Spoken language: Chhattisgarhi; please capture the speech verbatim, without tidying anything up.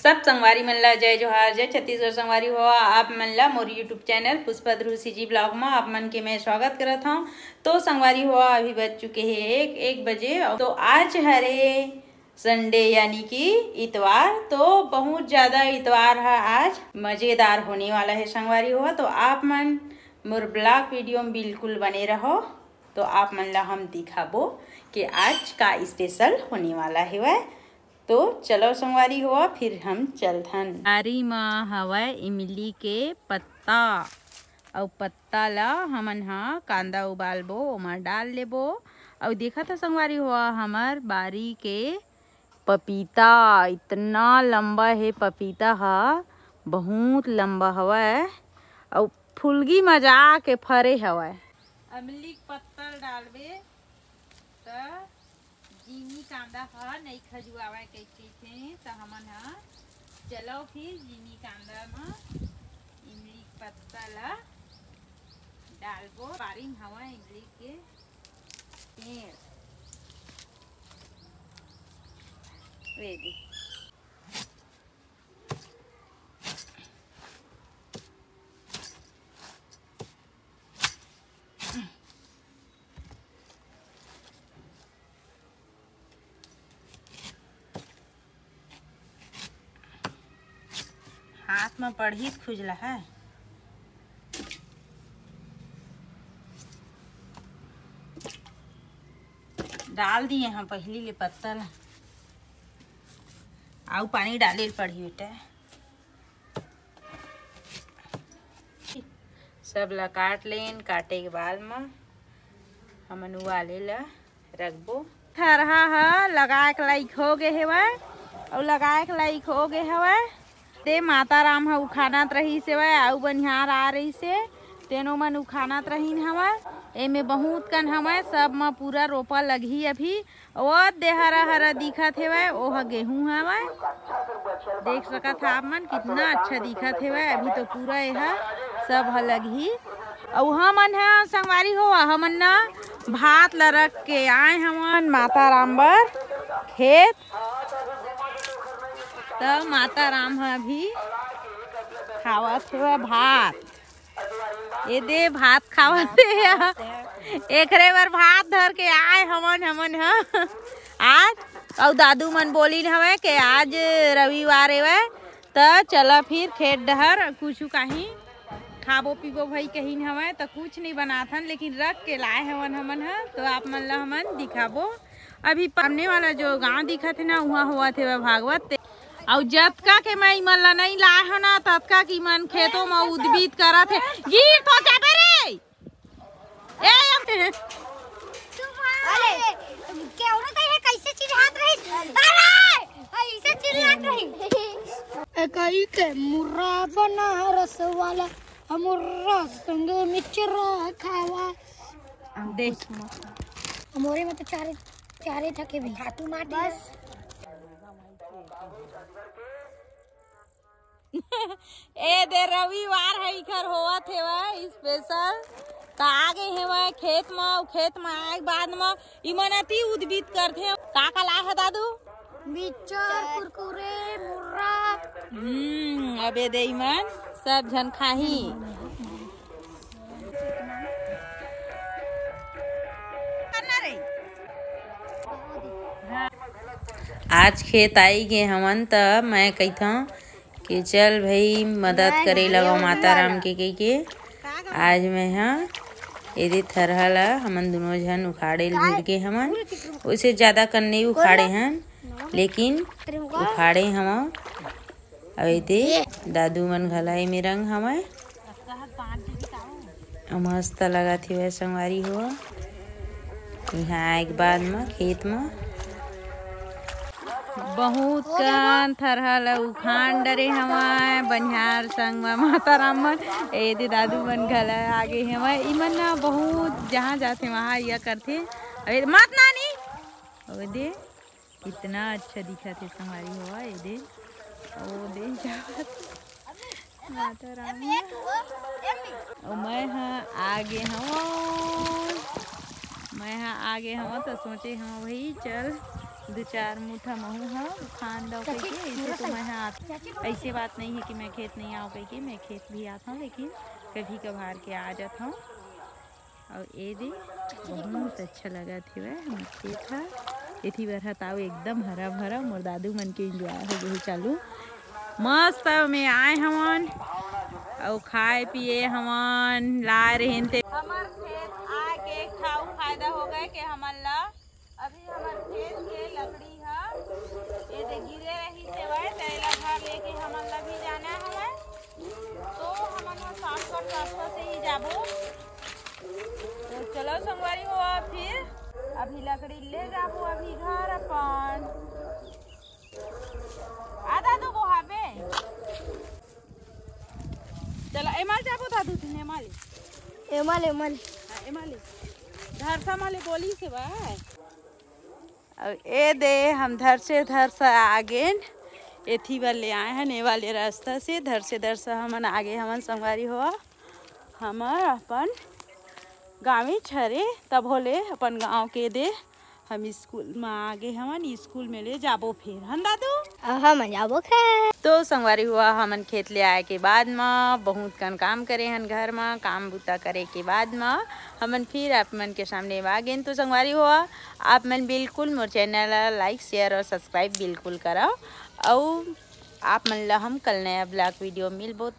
सब संगवारी मन ला जय जोहार, जय छत्तीसगढ़। संगवारी हो, आप मन ला मोर YouTube चैनल पुष्पा ध्रुव CG ब्लॉग मा आप मन के मैं स्वागत करत हूँ। तो संगवारी हो, अभी बज चुके हैं एक, एक बजे। तो आज हरे संडे यानी कि इतवार, तो बहुत ज़्यादा इतवार है आज, मज़ेदार होने वाला है संगवारी हो। तो आप मन मोर ब्लॉग वीडियो में बिल्कुल बने रहो, तो आप मन ला हम दिखाबो कि आज का स्पेशल होने वाला है वह। तो चलो संगवारी हो, फिर हम चलथन। बारी म हवय इमली के पत्ता, अउ पत्ता ला हमन ह कांदा उबालबो, ओमा डाल लेबो। अउ देखत ह संगवारी हो, हमर बारी के पपीता इतना लंबा हे, पपीता ह बहुत लंबा हवय, अउ फुलगी म जाके फरे हवय। अमली के पत्ता ल डालबे त जीमी कांदा ह नइ खजुआवय कहिथे, त हमन ह चलो फिर जीमी कांदा म इमली के पत्ता ल डालबो। बारी म हवय इमली के पेड़। वे दे। हाथ में पड़ही त खुजला है। डाल दिए हम पहली ले पत्ता ला, आऊ पानी डाले ल पड़ही बेटा। सब ला काट लेन, काटे के बाद म हमन उबाले ला रखबो। थरहा ह लगाए के लाइक हो गे हेवय, अउ लगाए के लाइक हो गे हवय। ते माता राम ह उखानत रहिस हेवय, अउ बनिहार आ रहिस हे, तेनो मन उखानत रहिन हवय। एमे बहुत कन हवय, सब म पूरा रोपा लगही अभी। ओ दे हरा हरा दिखत हेवय, ओह गेहूं हवय। देख सकत ह आप मन, कितना अच्छा दिखत हेवय। अभी तो पूरा एहा सब ह लगही। अउ हमन ह संगवारी हो, हमन न भात ल रख के आए हवन माता राम बर खेत। त माता राम ह अभी खावत हेवय भात। ए दे भात खावत हे। एकरे बर भात धर के आए हवन हमन ह आज। अउ दादू मन बोलिन हवय के आज रविवार एवय, त चला फिर खेत डहर कुछु काही खाबो पीबो भई कहिन हवय, त कुछ नहीं बनाथन, लेकिन रख के लाए हवन हमन ह, तो आप मन ला हमन दिखाबो। अभी सामने वाला जो गांव दिखत हे ना, उहाँ होवत हेवय भागवत ते। अउ जतका के मैं इमन ला नइ लाए हव ना, ततका के इमन खेतों म उदबित करत हे। गिर तो जाबे रे। ए, अरे, केवरो तो ये कैसे चिल्लात रही? अरे, ऐसे चिल्लात रही। एकई के मुर्रा बनारस वाला, मुर्रा संग मिचरा खावा। देख। मोरे में तो चारे, चारे ठके भी। खातू माटी बस। ए दे रविवार है, इखर होवत हेवय स्पेशल। त आ गे हेवय खेत म, अउ खेत म आए के बाद म इमन अति उदबित करथे। का का लाए ह दादू? मिक्सचर, कुरकुरे, मुर्रा। हम्म, अबे दे इमन सब झन खाही। आज खेत आई गे हवन, त मैं कहिथंव कि चल भई, मदद करे लगव माता राम के कहिके। आज मैं ह एदे थरहा ला हमन दुनों झन उखाड़े ल भिड़ गे हवन। उसे ज्यादा कन नइ उखाड़े हन, लेकिन उखाड़े हवं। अउ एदे दादू मन घला एमे रंग हवय। अउ मस्त लगत हेवय संगवारी हो। इहाँ आए के बाद म खेत म बहुत कन थरहा ल उखान डरे हवय, बनिहार संग म माता राम मन, एदे दादू मन घला आगे हवय। इमन न बहुत जहाँ जाथे वहाँ इया करथे। अबे मत नानी, ओदे कितना अच्छा दिखत हे संगवारी हो, एदे, ओ दे जावत। माता राम। अउ मैं ह आगे हवं, मैं ह आगे हवं त सोचे हवं भाई चल दू चार मुठा महू ह खान दव कहिके, ऐसे तो मैं ह आत-, ऐसे बात नहीं है कि मैं खेत नहीं आऊँ कहिके, मैं खेत भी आत हूँ, लेकिन कभी कभार के आ जात हूँ। अउ ए दे बहुत अच्छा लगत हेवय हमर खेत ह। एती बर ह ताऊ एकदम हरा भरा, मोर दादू मन के एंजॉय हो गए चालू। मस्त में आए हमन अउ खाए पिए हमन लाए रहेन ते। हमर खेत आके खाऊ फायदा हो गए के हमन ला अभी हमर खेत के लकड़ी ह ए दे गिरे रही सेवय, त एला घर लेके हमन ला भी जाना हवय। तो हमन ह शॉर्टकट रास्ता से ही जाबो। तो चलो संगवारी हो, फिर अभी लकड़ी ले जाबो अभी घर अपन। आ दादू को हाबे। चला एमाल जाबो दादू, तुम एमाल। एमाल, एमाल। हाँ, एमाल। धरसा माले बोली से बा। अब ए दे हम धरसे धरसा आगेन, एथी बर ले आए हन, ए वाले रास्ता से धरसे धरसा हमन आगे हमन संगवारी हो। हमर अपन गाँवे छरे, तब होले अपन गाँव के दे हम स्कूल में आगे हमन, स्कूल में ले जाबो फिर, हन दादू? अहा, मैं जाबो खे। तो संगवारी हुआ, हमन खेत ले आए के बाद म बहुत कन काम करे हन घर म, काम बुता करे के बाद म हमन फिर आप मन के सामने आ गेन। तो संगवारी हुआ, आप मन बिल्कुल मोर चैनल ला लाइक, शेयर और सब्सक्राइब बिल्कुल करव। अउ आप मन ला हम कल नया ब्लॉग वीडियो मिलबो।